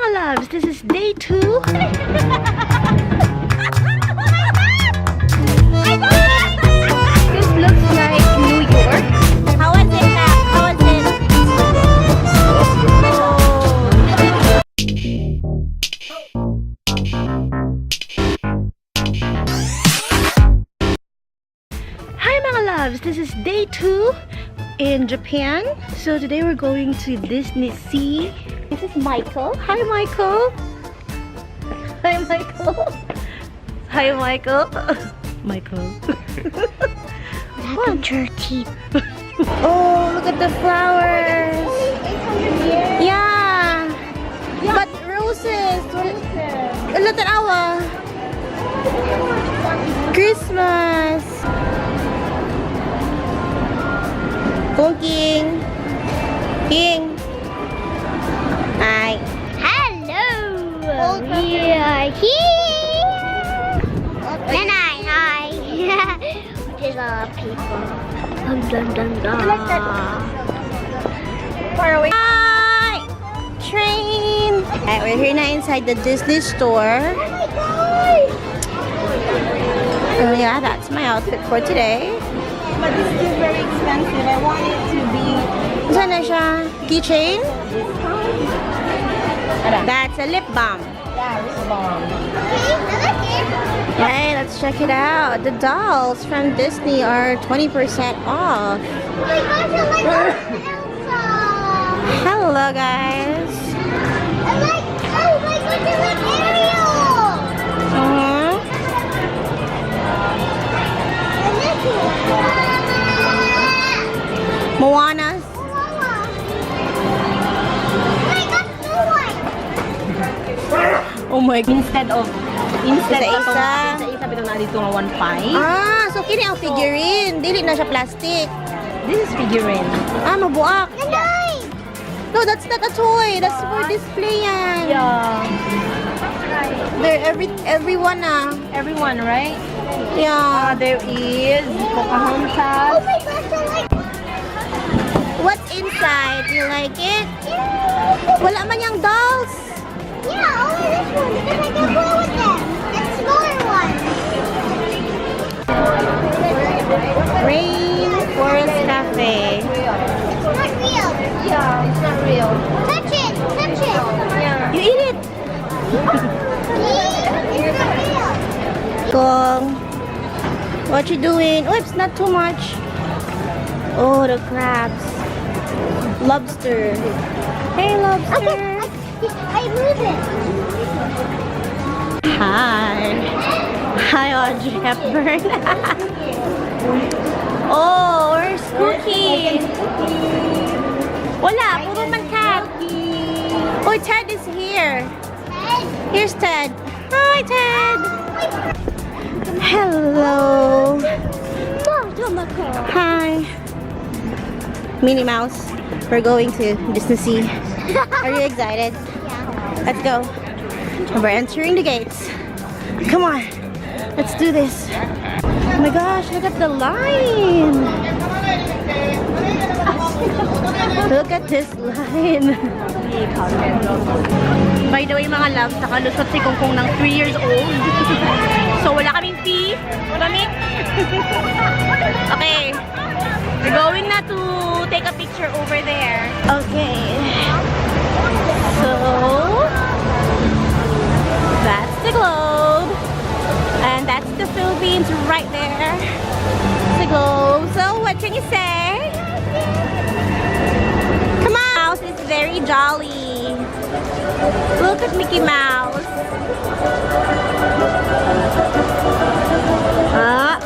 Mga loves, this is day 2. This looks like New York. How was it, Kat? How was it? Oh. Hi, mga loves, this is day 2 in Japan. So today we're going to Disney Sea. This is Michael. Hi, Michael. Hi, Michael. Hi, Michael. Michael. What your teeth? Oh, look at the flowers. Yeah. But roses. Wala tanawa. Christmas. Kung King. King. Hi. Hello. We are here. Nanay, hi. There's a lot of people. Dun, dun, dun, dun. Like that. Far away. Hi. Train. Alright, we're here now inside the Disney store. Oh my gosh. Oh yeah, that's my outfit for today. But it's still very expensive. I want it to be Saan na siya? Keychain? That's a lip balm. Yeah, lip balm. Okay, I like it. Hey, let's check it out. The dolls from Disney are 20% off. Oh my gosh, I like Elsa. Hello, guys. I like, oh my gosh, I like Ariel. And this one. Moana's. Moana. Oh my gosh, Snow White. Oh my God. Instead Isa-isa. Isa isa bitaw na dito nga 1.5. Ah, so kini ang figurine. Dili na siya plastic. This is figurine. Ah, mabuak. Nanay. No, that's not a toy. That's for display yan. Yeah. They're everyone na. Everyone, right? Yeah. There is Pocahontas. Oh my gosh, I like. What's inside? You like it? Wala man yung dolls. Yeah, only this one because I can play with them. And smaller ones. Rainforest Cafe. It's not real. Yeah, it's not real. Touch it. Touch it. Yeah. You eat it. See? It's not real. Kong. What you doing? Oops, not too much. Oh, the crabs. Lobster. Hey, lobster. Okay, I move it. Hi. Hi, Audrey Hepburn. Oh, where's Cookie? Wala, puro man cat. Oh, Ted is here. Ted. Here's Ted. Hi, Ted. Hello. Hi. Minnie Mouse. We're going to Disney Sea. Are you excited? Yeah. Let's go. We're entering the gates. Come on. Let's do this. Oh my gosh, look at the line. Look at this line. By the way, mga loves, nakalusot si Kongkong ng 3 years old. So, wala kaming fee. Wala. Okay. We're going na to take a picture over there. Okay. So, that's the globe. And that's the Philippines right there. The globe. So, what can you say? Come on. Mouse is very jolly. Look at Mickey Mouse. Ah,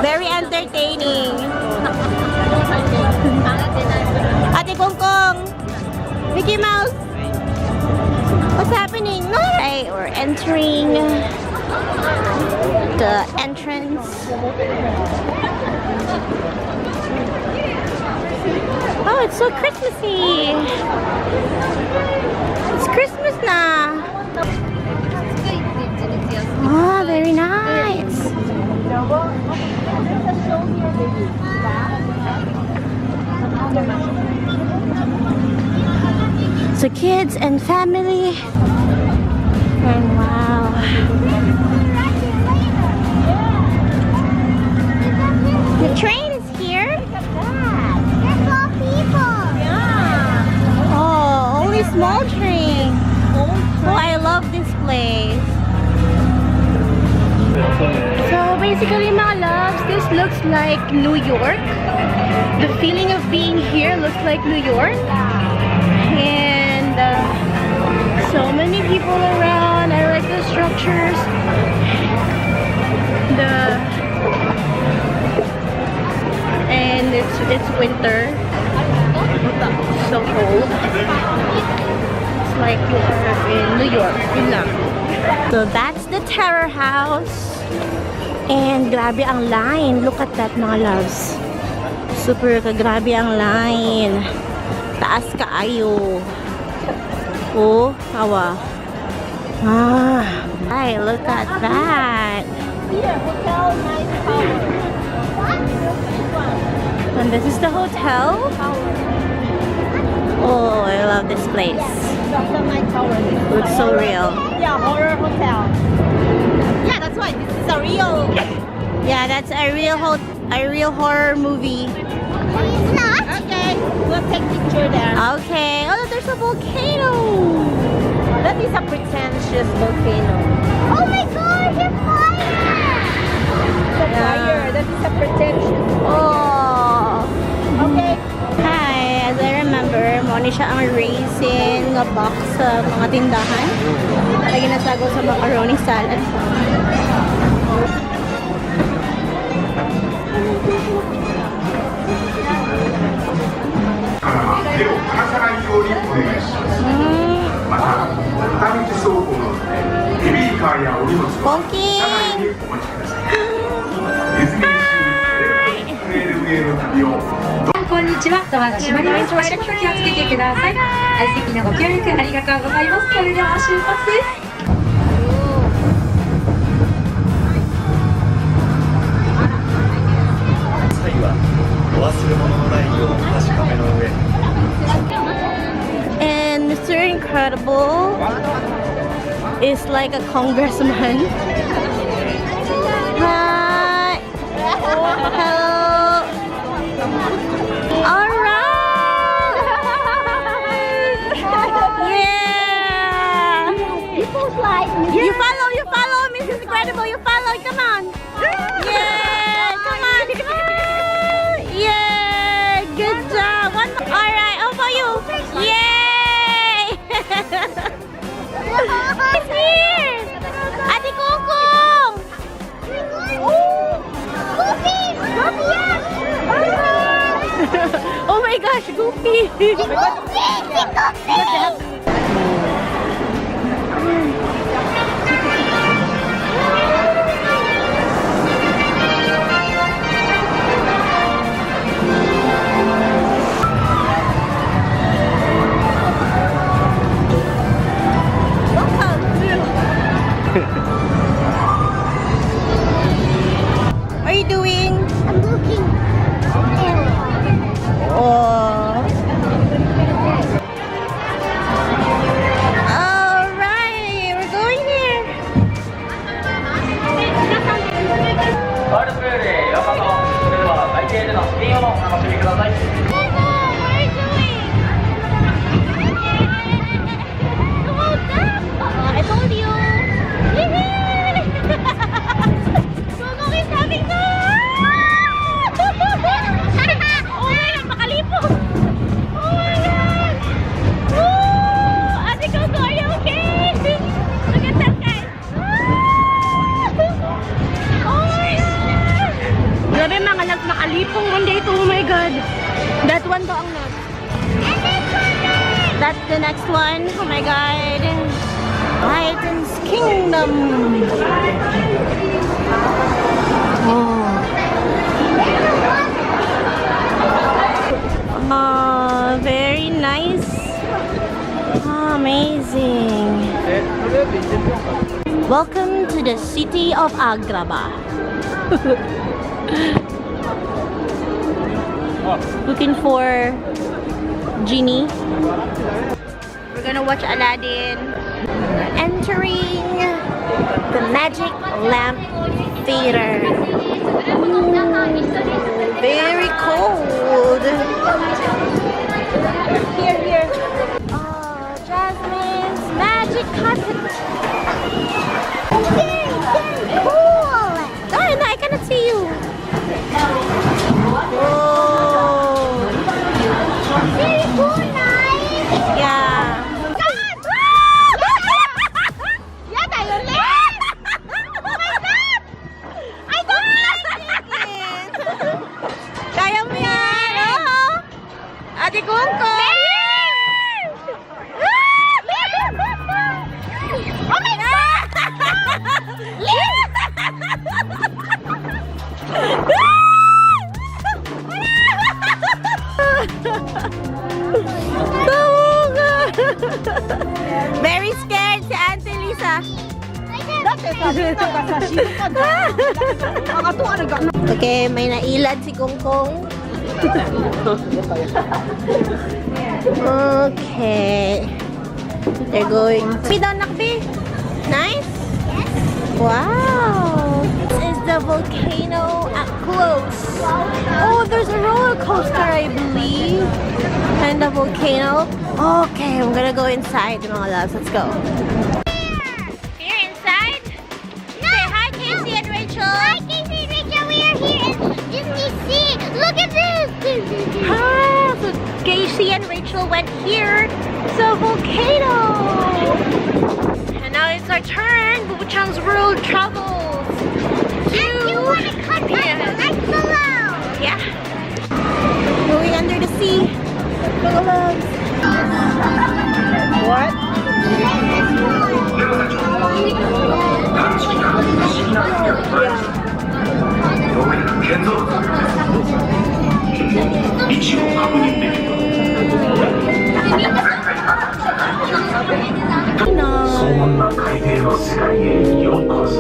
very entertaining. Ate Kongkong, Mickey Mouse, what's happening? No, right, we're entering the entrance. Oh, it's so Christmassy. It's Christmas na. Oh, very nice. So kids, Friends and family. And wow. The train is here. There's all people. Oh, only small train. Oh, I love this place. So basically, mga loves, this looks like New York. The feeling of being here looks like New York. And so many people around. I like the structures. The and it's winter. So cold. It's like you are in New York. Yun lang. So that's the Terror House. And grabe ang line. Look at that, mga loves. Super kagrabe ang line. Taas kaayo. Oh, tawa. Ah. Ay, look at that. Here, Hotel Night Tower. And this is the hotel. Oh, I love this place. Hotel Night Tower. Looks so real. Yeah, horror hotel. Yeah, that's why this is a real. Yeah, that's a real horror movie. It's not. Okay, we'll take picture there. Okay. Oh, there's a volcano. That is a pretentious volcano. Oh my gosh, a fire! It's a fire. That is a pretentious. Oh. Okay. Hi, as I remember, mao ni siya ang raisin nga box sa mga tindahan. Lagi nasago sa macaroni salad. 手を離さないようにお願いします。また、片道走行のため、ベビーカーやお荷物は Ponky! 車内にお持ちください。ディズニーシーエレクトリックレールウェイの旅をこんにちは。ドアが閉まります。足元気をつけてください。相席のご協力ありがとうございます。それでは出発です。際はお忘れ物のないよう確かめの上。 And Mr. Incredible is like a congressman. Hi. Hello. All right. Yeah. People's like You follow, Mrs. Incredible. You follow. Come on. Yeah. Come on. Yeah. Good job. One more. All right. How about you? Yay. It's here. Ate Kukong. Goofy! Goofy, yes! Oh my gosh, Goofy. Goofy! Goofy! Welcome to. What are you doing? I'm looking. Oh. All right, we're going here. ワールドプールへようこそ。それでは、内廷でのスピンをお楽しみください。 What are you doing? Come on down. I told you. Yay! Gugong is having fun. Oh my God, makalipong. Oh my God. Woo! Ate Coco, are you okay? Look at that, guys. Oh my God. Grabe, mga loves, makalipong one day. Oh my God. That one daw ang next. That's the next one. Oh my God. Titan's Kingdom. Oh. Oh, very nice. Oh, amazing. Welcome to the city of Agrabah. Looking for Genie. We're gonna watch Aladdin. We're entering the Magic Lamp Theater. Ooh, very cold. Here, here. Oh, Jasmine's magic carpet. Very, very cool. No, I cannot see you. Oh. Very cool, nice. Yeah. Yeah, tayo ulit! Oh my God! I don't like it! Kaya mo yan! Oo! Ate Kungko! Oh my God! Tawa ka! Very scared si Auntie Lisa. Okay, may nailad si Kungkong. Okay. They're going. Be down, Nakbi. Nice? Yes. Wow. This is the volcano at close. Oh, there's a roller coaster, I believe. And the volcano. Okay, I'm gonna go inside, mga loves. Let's go. Here inside? No. Say hi, Casey and Rachel. Hi, Casey and Rachel. We are here in Disney Sea. Look at this. Ah, so Casey and Rachel went here. It's a volcano. And now it's our turn. Bubuchang's World Travels to And you want to cut us Japan. like below. Yeah. Going under the sea. Mga loves. What? We like this one. 建造物位置を確認できる No. 荘厳な海底の世界へようこそ。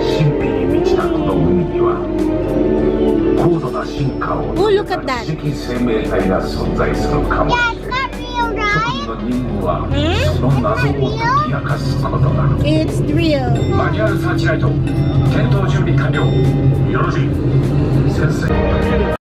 神秘に満ちたこの海には、高度な進化を Oh, look at that. 知的生命体が存在するかも Yeah, し it's れない。 not real, 諸 right? 君の任務は、その謎を解き明かすことだ。 It's real. マニュアルサーチライト点灯準備完了。よろしい、先生。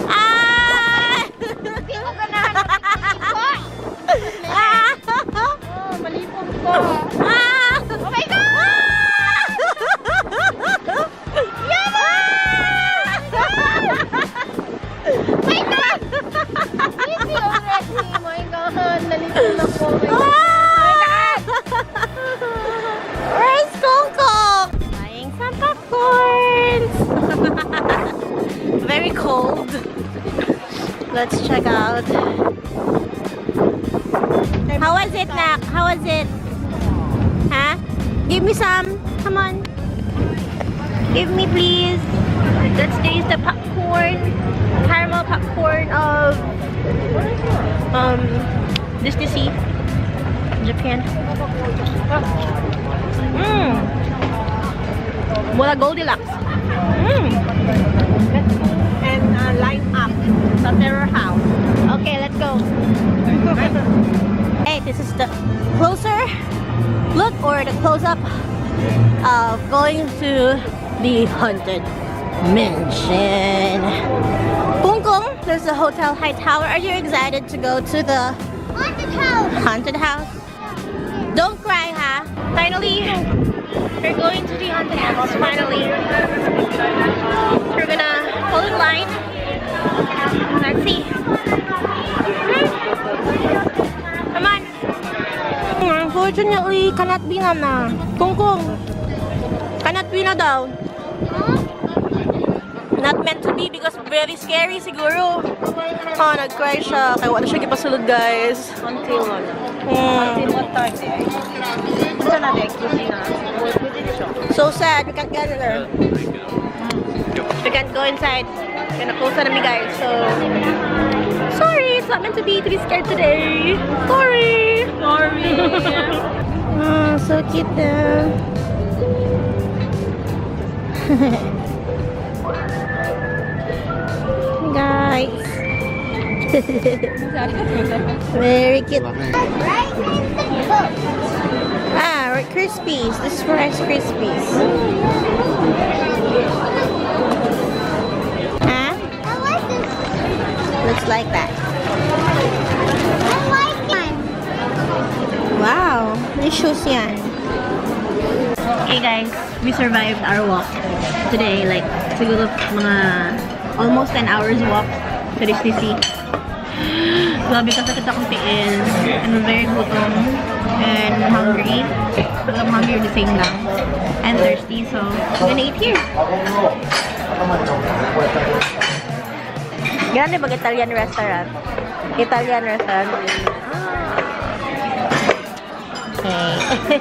Ah! Hindi ko ganahan. Ah! Oh, malipong ko. Ah! Oh my God! Yama! My God! Busy already. My God, nalipong ako. My God. Ah! Where's Kongkong? Buying some popcorns. Very cold. Let's check out. How was it, Nak? How was it? Huh? Give me some. Come on. Give me, please. Let's taste the popcorn. Caramel popcorn of Disney Sea, Japan. Mura Goldilocks. Let's go and line up sa Terror House. Okay, let's go. Hey, this is the closer look or the close up of going to the haunted Mansion. Kung, there's the Hotel High Tower. Are you excited to go to the Haunted house. Haunted house? Don't cry, ha? Finally, we're going to the haunted house. Finally. We're gonna fall in line. Let's see. Come on. Unfortunately, cannot be na na. Kung kung. Cannot be na daw. Not meant to be because very scary siguro. Oh, nag-cry siya. Kaya wala siya gipasulod, guys. Until ano? Until what time eh? Unsa na di na? So sad, we can't get in there. We can't go inside. Gonna close na mi, guys. So sorry, it's not meant to be scared today. Sorry. Sorry. Oh, so cute though. Hey, guys. Very cute. Right in the book. Ah, Rice Krispies. This is for Rice Krispies. Huh? I like this. Looks like that. I like it. Wow, may shoes yan. Okay guys, we survived our walk today. Like, siguro mga almost 10 hours walk to Disney Sea. Grabe, kasakit akong tiil. And I'm very gutom and hungry. Gutom, hungry, the same lang. And thirsty, so I'm gonna eat here. Grande pag Italian restaurant. Italian restaurant. Okay.